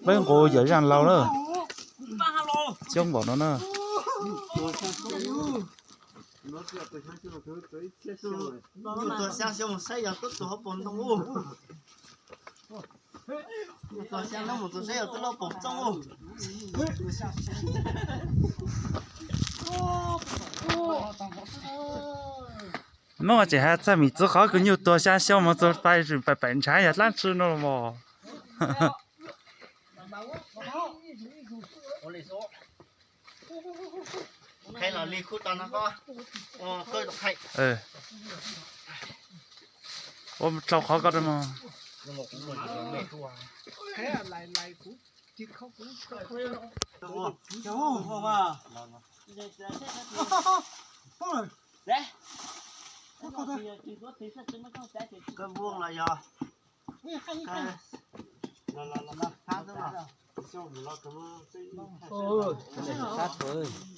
Peb nqus yawm zaj laug na. Coob npaum no na. Nyuj tuag xya xyoo mus saib yog tuaj tus hauv paus ntoo ub. Nyuj tuag xya hnub mus tus saib yog tuaj lub paus txooj ub. Muab tseem has txog mim txwv qhov kws nyuj tuag xya xyoo mus txog pais paim ntshav yog dlaab tsi no los mas. Ua dlhau qhov ko mog. Koj npuaj los yog? Sab thaum